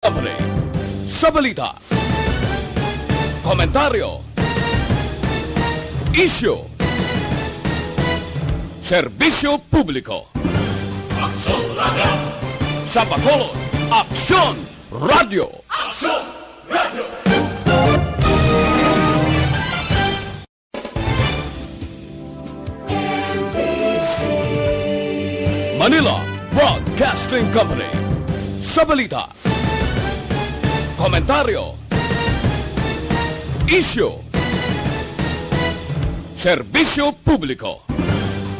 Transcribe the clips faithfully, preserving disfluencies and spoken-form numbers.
Company. Sa balita, komentaryo, isyu, serbisyo publiko. Aksyon Radio. Sa Bacolod, Aksyon Radio. Aksyon Radio. Manila Broadcasting Company. Sa balita, komentaryo, isyu, serbisyo publiko.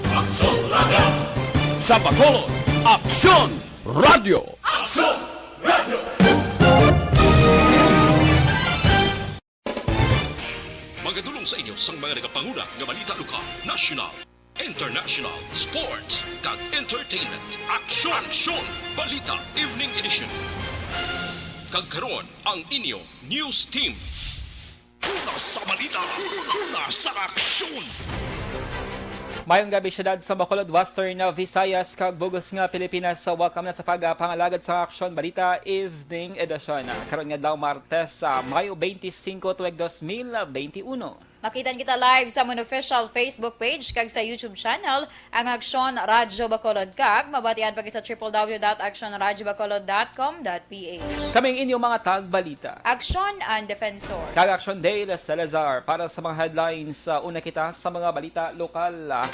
Aksyon Radio. Sa Bacolod, Aksyon Radio. Aksyon Radio. Magadulong sa inyo sang mga nagapanguna nga balita lokal, national, international, sports, kag entertainment. Aksyon! Aksyon! Balita Evening Edition. Kag karon, ang inyo news team. Una sa balita, una sa aksyon. Mayong gabi, siyudad sa Bacolod, Western Visayas, kag bug-os nga Pilipinas. Welcome na sa pagpangalagad sa Aksyon Balita Evening Edition. Karon nga adlaw, Martes, sa Mayo twenty-five, tuig dos mil twenty-one. Makitan kita live sa amon official Facebook page kag sa YouTube channel, ang Aksyon Radyo Bacolod, kag mabatian pa kita sa triple W dot aksyon radyo bacolod dot com dot P H. Kaming inyong mga tagbalita, Aksyon and Defensor. Kag Aksyon Dale Salazar. Para sa mga headlines, uh, una kita sa mga balita lokal.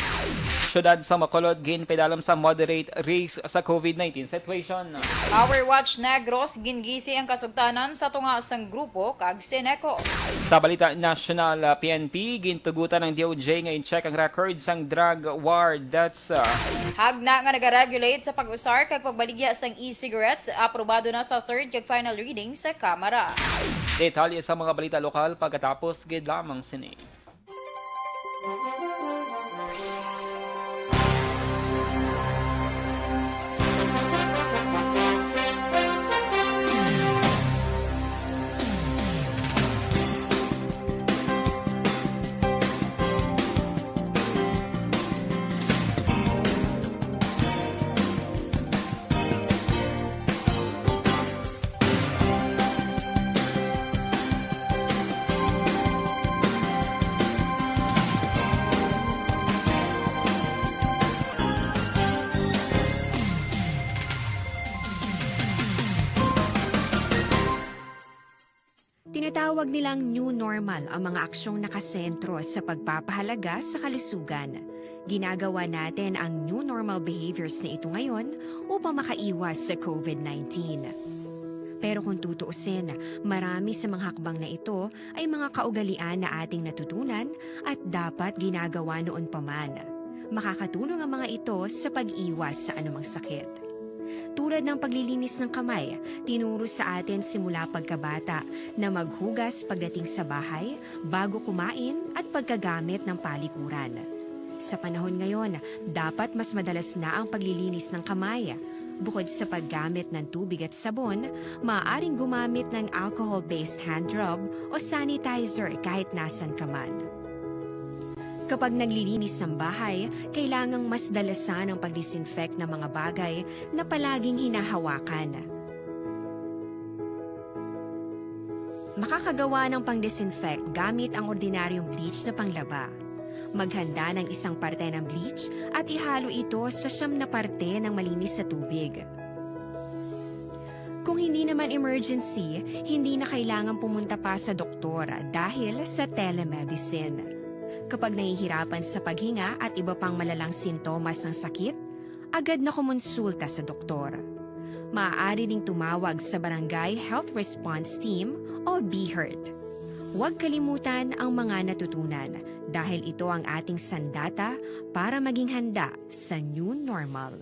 Siyudad sa Bacolod, ginpaidalam sa moderate risk sa COVID nineteen situation. Power Watch Negros, gingisi ang kasugtanan sa tunga sang grupo kag Seneco. Sa balita nasyonal, uh, P N P, gintugutan ang D O J nga i-check ang record sang drug war deaths, uh. Hagna nga nagaregulate sa pag-usar kag pagbaligya sang e-cigarettes, aprobado na sa third kag final reading sa Kamara. Detalye sa mga balita lokal pagkatapos gid lamang sini. Tinatawag nilang new normal ang mga aksyong nakasentro sa pagpapahalaga sa kalusugan. Ginagawa natin ang new normal behaviors na ito ngayon upang makaiwas sa COVID nineteen. Pero kung tutuusin, marami sa mga hakbang na ito ay mga kaugalian na ating natutunan at dapat ginagawa noon pa man. Makakatulong ang mga ito sa pag-iwas sa anumang sakit. Tulad ng paglilinis ng kamay, tinuro sa atin simula pagkabata na maghugas pagdating sa bahay, bago kumain, at pagkagamit ng palikuran. Sa panahon ngayon, dapat mas madalas na ang paglilinis ng kamay. Bukod sa paggamit ng tubig at sabon, maaaring gumamit ng alcohol-based hand rub o sanitizer kahit nasan ka man. Kapag naglilinis ng bahay, kailangang mas dalasan ang pag-disinfect ng mga bagay na palaging hinahawakan. Makakagawa ng pang-disinfect gamit ang ordinaryong bleach na panglaba. Maghanda ng isang parte ng bleach at ihalo ito sa siyam na parte ng malinis na tubig. Kung hindi naman emergency, hindi na kailangan pumunta pa sa doktor dahil sa telemedicine. Kapag nahihirapan sa paghinga at iba pang malalang sintomas ng sakit, agad na kumonsulta sa doktor. Maaari ring tumawag sa Barangay Health Response Team o BHERT. Huwag kalimutan ang mga natutunan dahil ito ang ating sandata para maging handa sa new normal.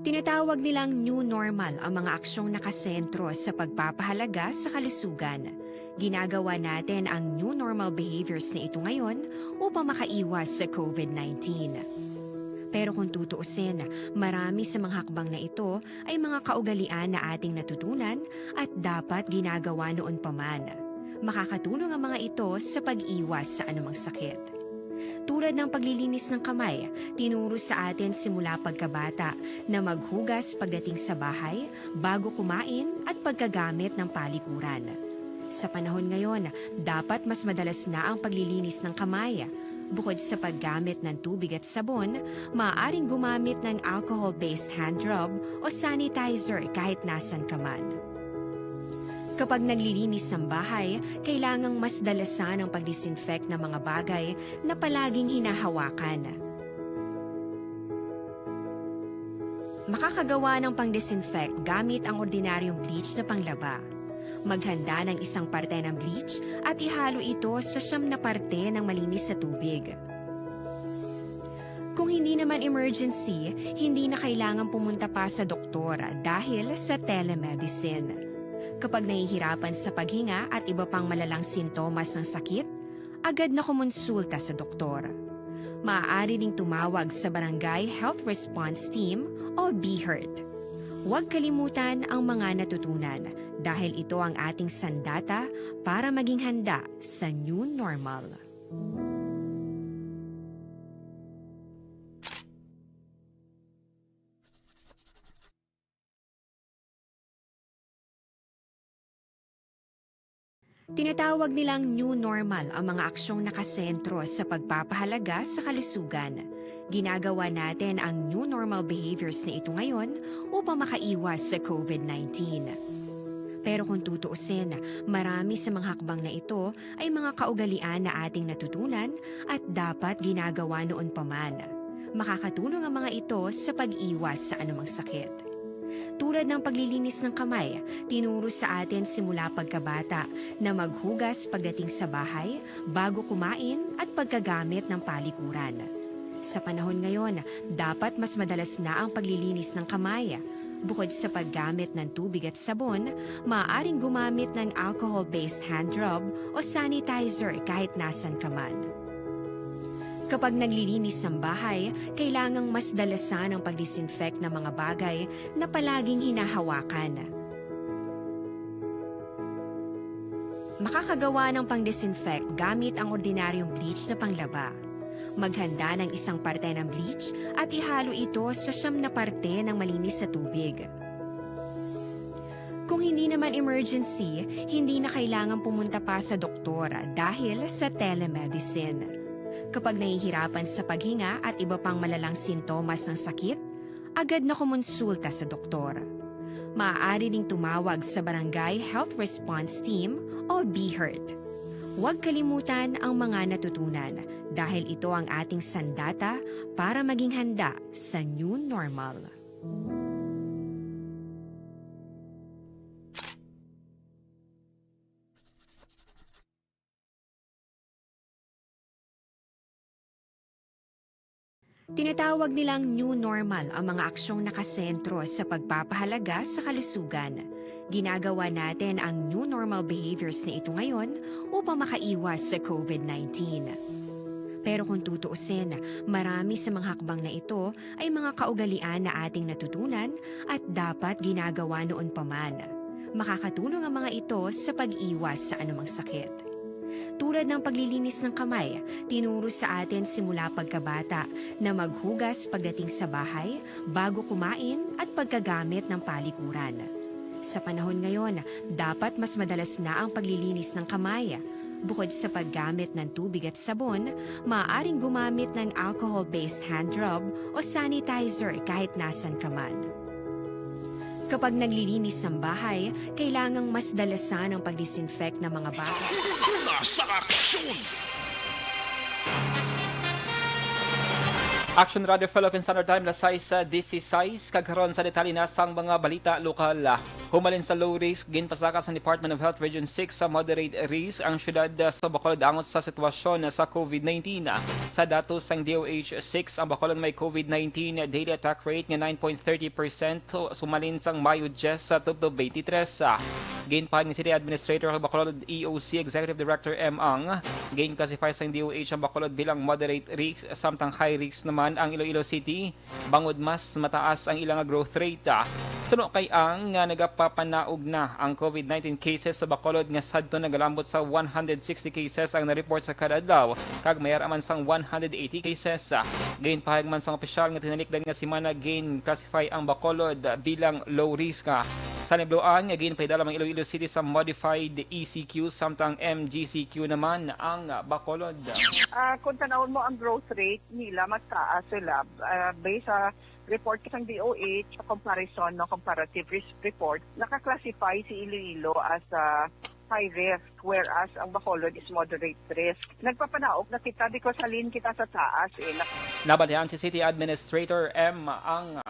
Tinatawag nilang new normal ang mga aksyong nakasentro sa pagpapahalaga sa kalusugan. Ginagawa natin ang new normal behaviors na ito ngayon upang makaiwas sa COVID nineteen. Pero kung tutuusin, marami sa mga hakbang na ito ay mga kaugalian na ating natutunan at dapat ginagawa noon pa man. Makakatulong ang mga ito sa pag-iwas sa anumang sakit. Tulad ng paglilinis ng kamay, tinuro sa atin simula pagkabata na maghugas pagdating sa bahay, bago kumain at pagkagamit ng palikuran. Sa panahon ngayon, dapat mas madalas na ang paglilinis ng kamay. Bukod sa paggamit ng tubig at sabon, maaaring gumamit ng alcohol-based hand rub o sanitizer kahit nasan ka man. Kapag naglilinis ng bahay, kailangang mas dalasan ang pag-disinfect ng mga bagay na palaging hinahawakan. Makakagawa ng pang-disinfect gamit ang ordinaryong bleach na panglaba. Maghanda ng isang parte ng bleach at ihalo ito sa siyam na parte ng malinis na tubig. Kung hindi naman emergency, hindi na kailangan pumunta pa sa doktor dahil sa telemedicine. Kapag nahihirapan sa paghinga at iba pang malalang sintomas ng sakit, agad na kumonsulta sa doktor. Maaari ring tumawag sa Barangay Health Response Team o BHERT. Huwag kalimutan ang mga natutunan dahil ito ang ating sandata para maging handa sa new normal. Tinatawag nilang new normal ang mga aksyong nakasentro sa pagpapahalaga sa kalusugan. Ginagawa natin ang new normal behaviors na ito ngayon upang makaiwas sa COVID nineteen. Pero kung tutuusin, marami sa mga hakbang na ito ay mga kaugalian na ating natutunan at dapat ginagawa noon pa man. Makakatulong ang mga ito sa pag-iwas sa anumang sakit. Tulad ng paglilinis ng kamay, tinuro sa atin simula pagkabata na maghugas pagdating sa bahay, bago kumain at pagkagamit ng palikuran. Sa panahon ngayon, dapat mas madalas na ang paglilinis ng kamay. Bukod sa paggamit ng tubig at sabon, maaaring gumamit ng alcohol-based hand rub o sanitizer kahit nasan ka man. Kapag naglilinis ng bahay, kailangang mas dalasan ang pag-disinfect ng mga bagay na palaging hinahawakan. Makakagawa ng pang-disinfect gamit ang ordinaryong bleach na panglaba. Maghanda ng isang parte ng bleach at ihalo ito sa siyam na parte ng malinis na tubig. Kung hindi naman emergency, hindi na kailangan pumunta pa sa doktor dahil sa telemedicine. Kapag nahihirapan sa paghinga at iba pang malalang sintomas ng sakit, agad na kumonsulta sa doktor. Maaari ring tumawag sa Barangay Health Response Team o BHERT. Huwag kalimutan ang mga natutunan dahil ito ang ating sandata para maging handa sa new normal. Tinatawag nilang new normal ang mga aksyong nakasentro sa pagpapahalaga sa kalusugan. Ginagawa natin ang new normal behaviors na ito ngayon upang makaiwas sa COVID nineteen. Pero kung tutuusin, marami sa mga hakbang na ito ay mga kaugalian na ating natutunan at dapat ginagawa noon pa man. Makakatulong ang mga ito sa pag-iwas sa anumang sakit. Tulad ng paglilinis ng kamay, tinuro sa atin simula pagkabata na maghugas pagdating sa bahay, bago kumain at pagkagamit ng palikuran. Sa panahon ngayon, dapat mas madalas na ang paglilinis ng kamay. Bukod sa paggamit ng tubig at sabon, maaaring gumamit ng alcohol-based hand rub o sanitizer kahit nasan ka man. Kapag naglilinis ng bahay, kailangang mas dalasan ang pag-disinfect ng mga bagay. Una sa aksyon! Action Radio Philippine Standard Time, alas sais, ah, disisais, kag karon sa detalye na sang mga balita lokal. Humalin sa low risk, ginpasaka sang Department of Health Region six sa moderate risk ang siyudad, ah, sa Bacolod angot sa sitwasyon sa COVID nineteen. Sa datos sang D O H six, ang Bacolod may COVID nineteen daily attack rate nga nine point thirty percent sumalin sang Mayo diyes sa tubtob twenty-three. Ginpahayag ni City Administrator kag Bacolod E O C Executive Director M Ang, gin-classify sang D O H ang Bacolod bilang moderate risk, samtang high risk naman ang Iloilo City, bangod mas mataas ang ila nga growth rate. Suno kay Ang, nga nagapapanaog na ang COVID nineteen cases sa Bacolod, nga sadto nagalambot sa one hundred sixty cases ang na-report sa kada adlaw, kag may ara man sang one hundred eighty cases. Ginpahayag man sang opisyal nga tinalikdan nga semana gin-classify ang Bacolod bilang low risk. Sa nibloan nga ginpaidala ang Iloilo City sa modified E C Q, samtang M G C Q naman ang Bacolod. Ah, kung tanawon mo ang growth rate nila, mas taas sila. Ah, based sa report sa D O H, sa comparison, no, comparative risk report, naka-classify si Iloilo as a high risk, whereas ang Bacolod is moderate risk. Nagpapanaog na kita because halin kita sa taas eh. Nak- Nabatian si City Administrator M Ang.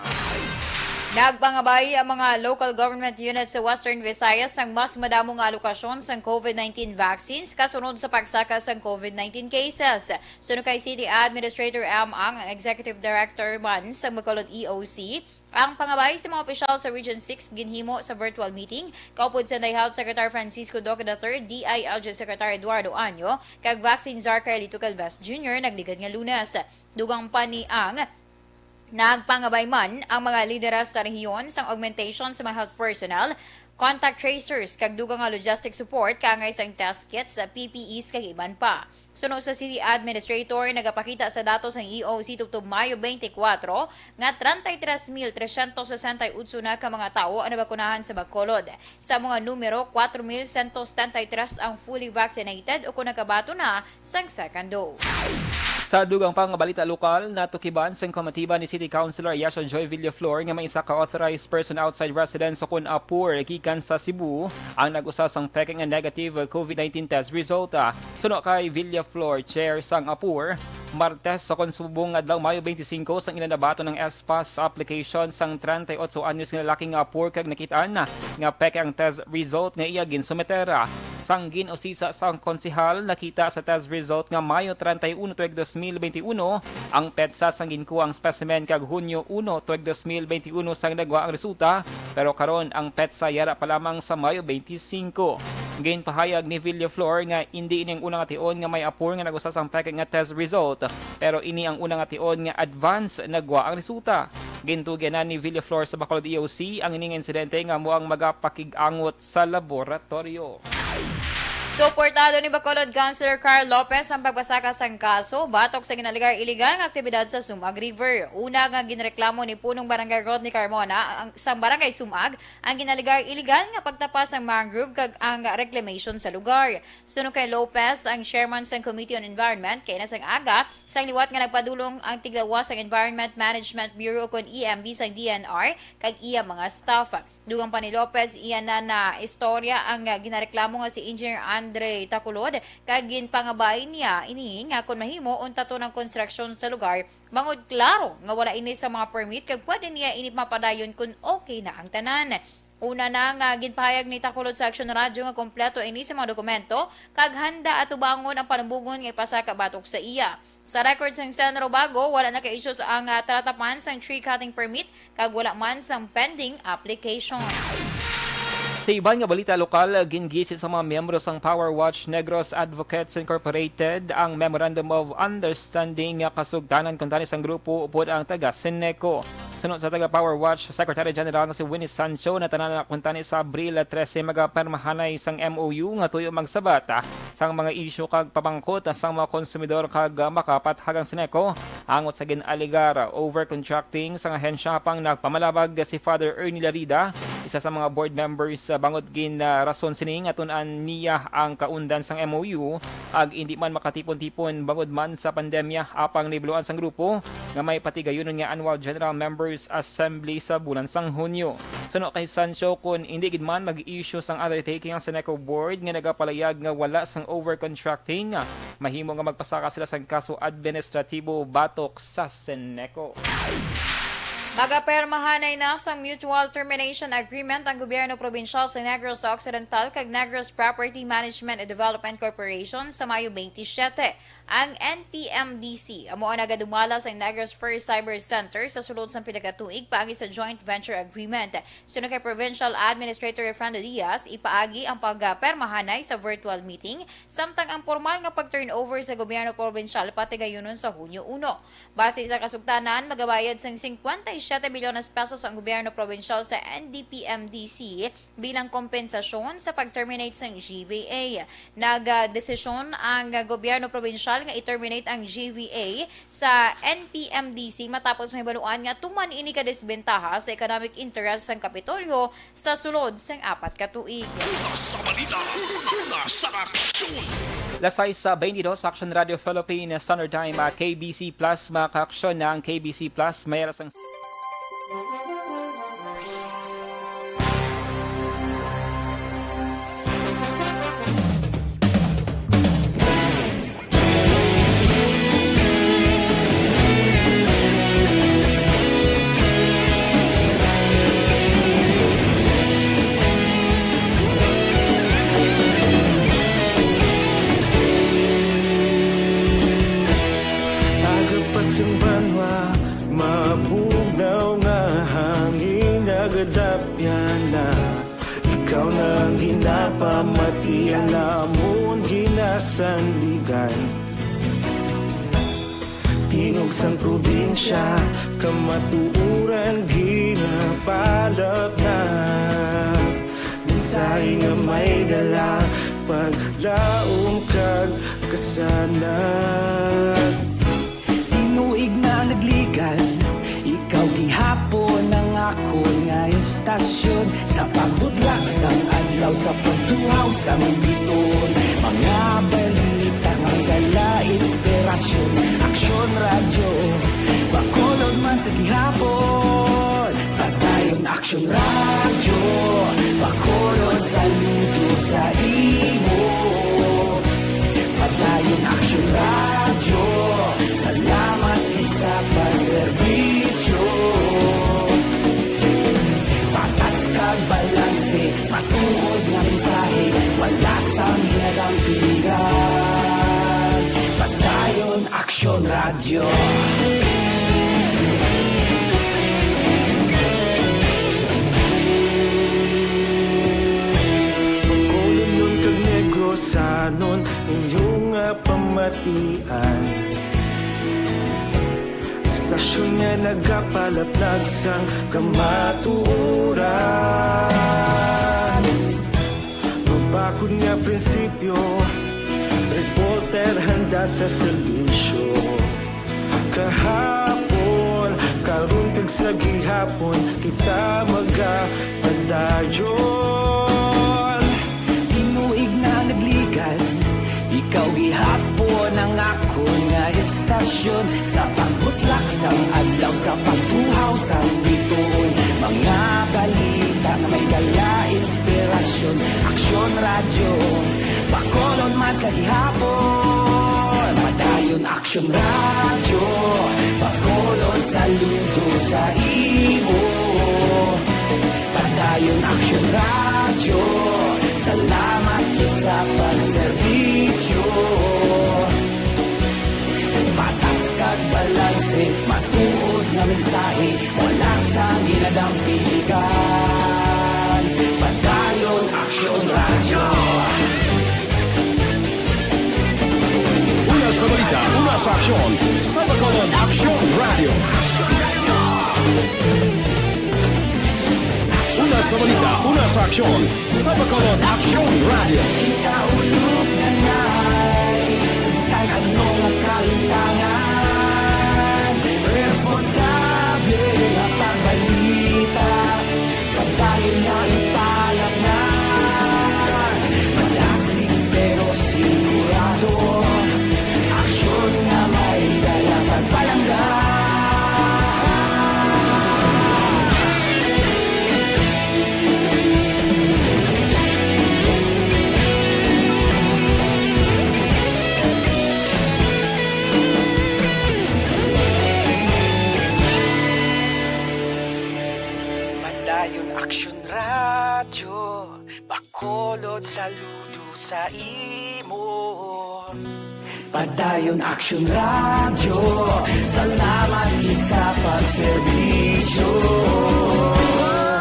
Nagpangabay ang mga local government units sa Western Visayas sang mas madamo nga alokasyon sang COVID nineteen vaccines kasunod sa pagsaka sang COVID nineteen cases. Suno kay City Administrator M Ang, ang Executive Director man sang Bacolod E O C, ang pangabay sa mga opisyal sa Region six ginhimo sa virtual meeting kaupod sa Health Secretary Francisco Duque the third, D I L G Secretary Eduardo Año, kag Vaccine Czar Carlito Calves Junior nagligad nga Lunes. Dugang pa ni Ang, nagpangabay man ang mga lideres sa rehiyon sang augmentation sa mga health personnel, contact tracers, kag dugang nga logistic support kaangay sang test kits, P P Es, kag iban pa. Suno sa City Administrator, nagapakita sa datos sang E O C tubtob Mayo twenty-four nga treinta y tres mil trescientos sesenta y ocho na ka mga tawo ang nabakunahan sa Bacolod. Sa mga numero, cuatro mil ciento setenta y tres ang fully vaccinated o kon nakabaton na sang second dose. Sa dugang pa nga balita lokal, natukiban sang komitiba ni City Councilor Yasha Joy Villaflor nga may isa ka authorized person outside residence o kon apur gikan sa Cebu ang nag-usa sang peke nga negative COVID nineteen test result. Suno kay Villaflor, chair sang apur, Martes sa kon subong adlaw, Mayo twenty-five, sang ila nabaton ang S-PASS application sang treinta y ocho anyos nga lalaki nga apur kag nakit-an nga peke ang test result nga iya ginsumeter. Sang gin-usisa sang konsehal, nakita sa test result nga Mayo treinta y uno tuig dos mil veintiuno ang petsa sang ginkuha ang specimen kag Hunyo uno tuig dos mil veintiuno sang nagwa ang resulta, pero karon ang petsa yara pa lamang sa Mayo twenty-five. Ginpahayag ni Villaflor nga indi ini ang una nga tion nga may apur nga nag-usa sang peke nga test result, pero ini ang una nga tion nga advance nagwa ang resulta. Gintugyan na ni Villaflor sa Bacolod E O C ang ini nga insidente nga amo ang magapakig-angot sa laboratoryo. Suportado ni Bacolod Councilor Carl Lopez ang pagbasaka sang kaso batok sa ginalegar iligal nga aktibidad sa Sumag River. Una nga ginreklamo ni Punong Barangay Rodney Carmona ang, sang Barangay Sumag ang ginalegar iligal nga pagtapas sang mangrove kag ang reclamation sa lugar. Suno kay Lopez, ang chairman sang Committee on Environment, kay nasang aga sang liwat nga nagpadulong ang tiglawas sang Environment Management Bureau o kon E M B sang D N R kag iya mga staff. Dugang pa ni Lopez, iya na na istorya ang ginareklamo nga si Engineer Andre Taculod, kag ginpangabay niya ini nga kon mahimo, untaton ang konstruksyon sa lugar, bangod klaro nga wala ini sa mga permit kag pwede niya ini mapadayon kon okay na ang tanan. Una na nga ginpahayag ni Taculod sa Aksyon Radyo nga kompleto ini sa mga dokumento kag handa atubangon ang panumbongon nga ipasaka batok sa iya. Sa record sang Senro Bago, wala naka-issues ang ah, tratapan sang tree cutting permit kag wala man sang pending application. Sa iban nga balita lokal, gingisi sa mga miyembro sang Power Watch Negros Advocates Incorporated ang Memorandum of Understanding nga kasugtanan kuntani sang grupo upod ang taga Seneco. Suno sa taga Power Watch Secretary General nga si Winnie Sancho, natanan na kuntani sa Abril trese magapermahanay sang M O U nga tuyo magsabat sang mga isyu kag pamangkot sang mga konsumidor kag makapathag ang Seneco angot sa gin-alegar overcontracting sang ahensya. Pang nagpamalabag si Father Ernie Larida, isa sa mga board members, bangod gin-rason sini nga tun-an niya ang kaundan sang M O U ag indi man makatipon-tipon bangod man sa pandemya. Apang nibloan sang grupo nga may patigayunon nga annual General Members Assembly sa bulan sang Hunyo. Suno kay Sancho, kun indi gid man mag-issue sang undertaking ang Seneco Board nga nagapalayag nga wala sang overcontracting, mahimo nga magpasaka sila sang kaso administratibo batok sa Seneco. Magapermahanay na sang Mutual Termination Agreement ang gobyerno probinsyal sa Negros Occidental kag Negros Property Management and Development Corporation sa Mayo twenty-seven. Ang N P M D C amo ang nagadumala sa Negros First Cyber Center sa sulod sang pila ka tuig paagi sa joint venture agreement. Suno kay Provincial Administrator Refrando Diaz, ipaagi ang pagpermahanay sa virtual meeting, samtang ang pormal nga pag-turnover sa gobyerno probinsyal patigayunon sa Hunyo uno. Base sa kasugtanan, magabayad sang cincuenta y siete milyones pesos ang gobyerno probinsyal sa N D P M D C bilang kompensasyon sa pag-terminate sang G V A. Nagdesisyon ang gobyerno probinsyal nga i-terminate ang G V A sa N P M D C matapos mahibaluan nga tuman ini ka disbentaha sa economic interest sang Kapitolyo sa sulod sang apat ka tuig. Una sa balita, una sa aksyon. Las sais sa baintidos, Aksyon Radio Philippines Standard Time, ah, K B C Plus, mga kaaksyon, na ang K B C Plus, may alas ang Aga pa sang banwa, mabugnaw nga hangin nagadapyan na. Ikaw na ang ginapamati, ang amon ginasandigan. Tingog sang probinsya, kamatuoran ginapalapnat. Mensahe nga may dala, paglaom kag kasanag. Tinuig na nagligan, ikaw gihapon ang akon nga istasyon. Sa pagbutlak sang adlaw, sa pagtuhaw sang bituon, mga balita nga dala inspirasyon. Aksyon Radyo, Bacolod man sa gihapon. Padayon Aksyon Radyo, Bacolod, saludo sa imo. Padayon Aksyon Radyo, salamat gid sa pagserbisyo. Patas kag balanse, matuod nga mensahe, wala sang ginadampigan. Padayon Aksyon Radyo. Bacolodnon kag Negrosanon, inyo nga pamatian. Istasyon nga nagapalaplag sang kamatuoran. Mabakod nga prinsipyo, reporter handa sa serbisyo. Kahapon, karon kag sa gihapon, kita magapadayon. Tinuig na nagligan, ikaw gihapon ang akon nga istasyon. Sa pagbutlak sang adlaw, sa pagtuhaw sang bituon, mga balita nga may dala inspirasyon. Aksyon Radyo, Bacolod man sa gihapon. Padayon Aksyon Radyo, Bacolod, saludo sa imo. Padayon Aksyon Radyo, salamat gid sa pagserbisyo. Patas kag balanse, matuod nga mensahe, wala sang ginadampigan. Padayon Aksyon Radyo. Una sa balita, una sa aksyon, sa Bacolod Aksyon Radyo. Una sa balita, una sa aksyon, sa Bacolod Aksyon Radyo. Kita ulog na ngay, sa bisan ano nga kalimtangan, responsable nga pagbalita. Padayon nga ipalapngan, madasig pero sigurado. Aksyon nga may dala pagpalangga. Saludo sa imo. Padayon Aksyon Radyo, salamat gid sa pagserbisyo.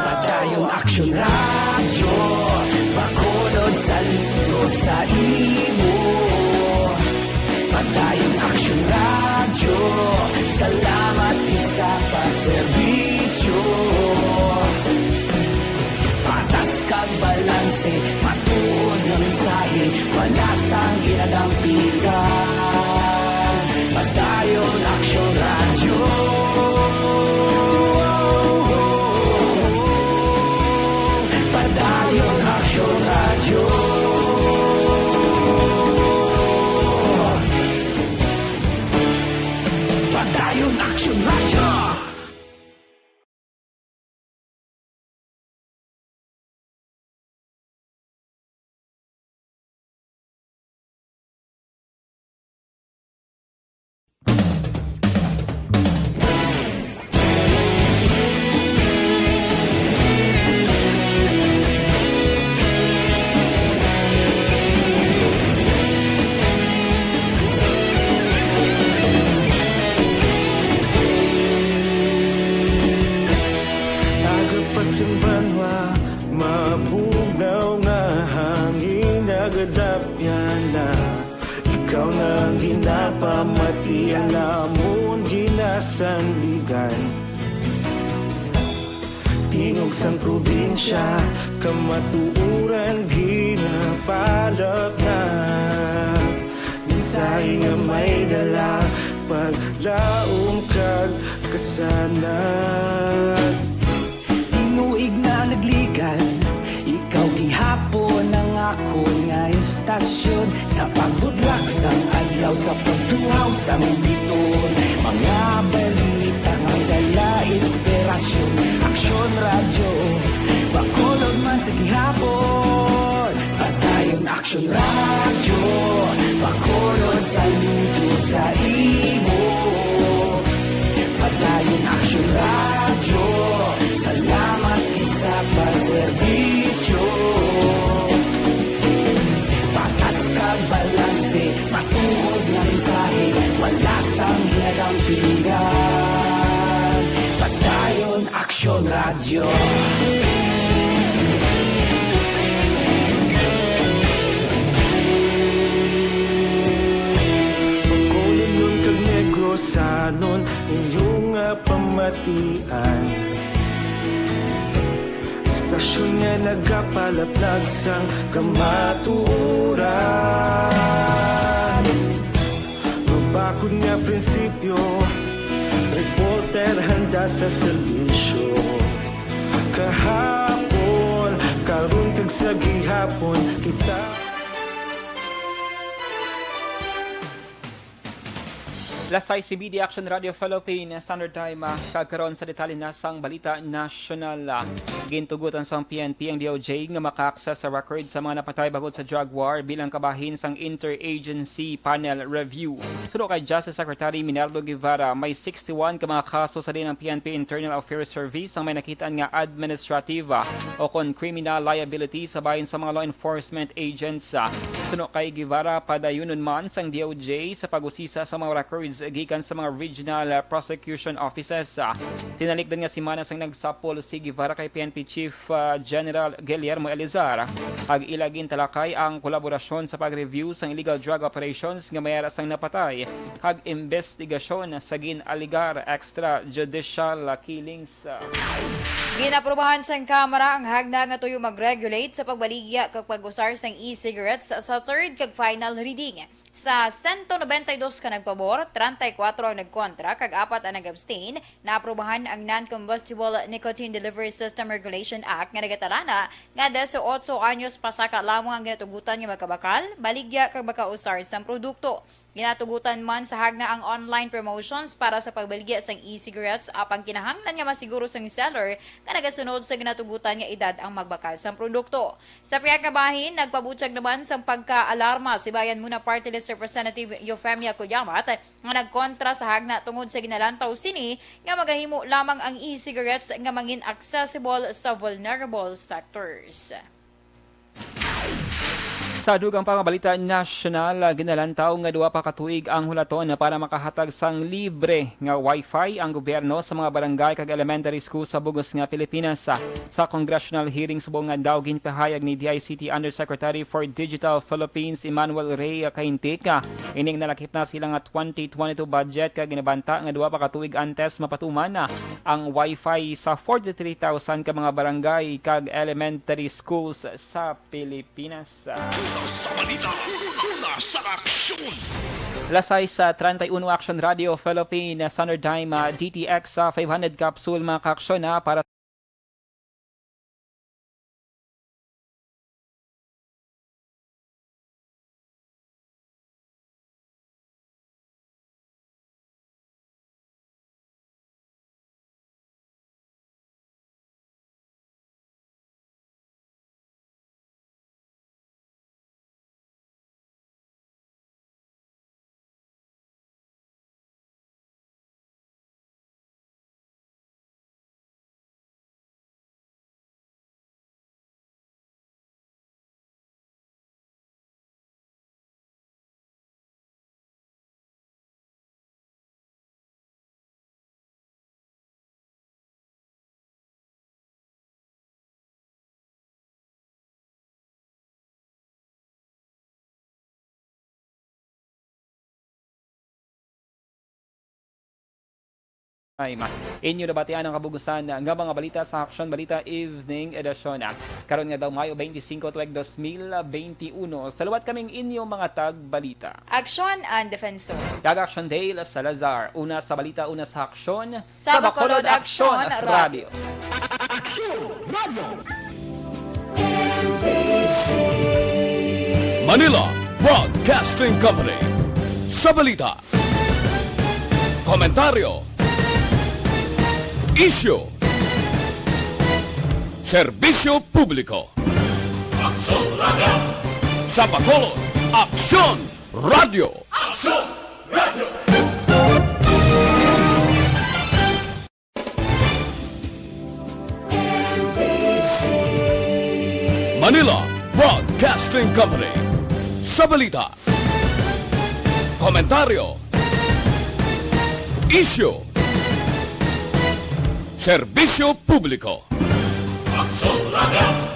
Padayon Aksyon Radyo, Bacolod, saludo sa imo. Padayon Aksyon Radyo, salamat gid sa pagserbisyo. Patas kag balanse, matuod nga mensahe, wala sang ginadampigan. Padayon Aksyon Radyo. Padayon Aksyon Radyo. Padayon Aksyon Radyo. Aga pa sing banwa, mabugnaw nga hangin nagadapyan na. Ikaw na ang ginapamati, ang amon ginasandigan. Tingog sang probinsya, kamatuoran ginapalapnag. Mensahe nga may dala, paglaom kag kasanag. Tinuig na nagligan, ikaw gihapon ang akon nga estasyon. Sa pagbudlak sang adlaw, sa pagtuhaw sang biton, mga balita nga dala inspirasyon. Aksyon Radyo, Bacolod man sa gihapon. Padayon Aksyon Radyo, Bacolod, saludo sa imo. Padayon Aksyon Radyo, salamat gid sa pagserbisyo. Patas kag balanse, matuod nga mensahe, wala sang ginadampigan. Padayon Aksyon Radyo. Bacolod kag Negrosanon, inyo nga pamatian. Estasyon nga nagapalaplag sang kamatuoran. Mabakod nga prinsipyo, reporter handa sa serbisyo. Kahapon, karon kag sa gihapon, kita. Lasay C B D Action Radio Philippines Standard Time, ah, kag karon sa detalye na sang balita nasyonal, ah. Gintugutan sang P N P ang D O J nga maka-access sa record sa mga napatay bangod sa drug war bilang kabahin sang Interagency Panel Review. Suno kay Justice Secretary Minardo Guevara, may sixty-one ka mga kaso sa diin ang P N P Internal Affairs Service ang may nakitaan nga administrative, ah, o kon criminal liability sa bahin sa mga law enforcement agents, ah. Suno kay Guevara, padayunon man sang D O J sa pag-usisa sa mga records gikan sa mga regional, ah, prosecution offices, ah. Tinalikdan nga semana sang nagsapol si Guevara kay P N P Chief, ah, General Guillermo Elizar, ag ila gintalakay ang kolaborasyon sa pag-review sang illegal drug operations nga may ara sang napatay, kag imbestigasyon sa gin-alegar extrajudicial killings. Ginaprubahan sang Kamara ang hagna nga tuyo mag-regulate sa pagbaligya kag pag-usar sang e-cigarettes sa third kag final reading. Sa sento nobenta y dos ka nagpabor, treinta y cuatro ang nagkontra, kag apat ang nag-abstain, naaprubahan ang Non-Combustible Nicotine Delivery System Regulation Act nga nagatalana nga dieciocho anyos pasaka lamang ang ginatugutan nga makabakal, baligya, kag makausar sang produkto. Ginatugutan man sa hagna ang online promotions para sa pagbaligya sang e-cigarettes, apang kinahanglan nga masiguro sang seller nga nagasunod sa ginatugutan nga edad ang magbakal sang produkto. Sa pihak nga bahin, nagpabutyag naman sang pagkaalarma si Bayan Muna Party List Representative Eufemia Cuyamat, nga nagkontra sa hagna tungod sa ginalantaw sini nga magahimo lamang ang e-cigarettes nga mangin accessible sa vulnerable sectors. Sa dugang pa nga balita nasyonal, ginalantaw nga duha pa ka tuig ang hulaton para makahatag sang libre nga wifi ang gobyerno sa mga barangay kag elementary school sa bugos nga Pilipinas. Sa congressional hearing subong nga daw, ginpahayag ni D I C T Undersecretary for Digital Philippines Emmanuel Rey Caintic, ining nalakip na sila nga twenty twenty-two budget kag ginabanta nga duha pa ka tuig antes mapatuman ang wifi sa forty-three thousand ka mga barangay kag elementary schools sa Pilipinas. Una sa balita, una sa aksyon. Alas sais treinta y uno, Action Radio Philippine Standard Time, ah, D T X, ah, five hundred capsule, mga kaaksyon, ah, para Ay, ma-, inyo nabatian ang kabug-usan nga mga balita sa Aksyon Balita Evening Edition. Karon nga daw, Mayo twenty-five, tuig dos mil benti uno. Sa liwat kaming inyo mga tagbalita. Aksyon, Ann Defensor. Kag Aksyon, Dale Salazar. Una sa balita, una sa aksyon. Sa Bacolod, Aksyon Radio. Aksyon Radio. Manila Broadcasting Company. Sa balita, komentaryo, isyu, serbisyo publiko. Aksyon Radio. Sa Bacolod, Aksyon Radio. Aksyon Radio. Manila Broadcasting Company. Sa balita, komentaryo, isyu, serbisyo publiko. Aksyon Radio.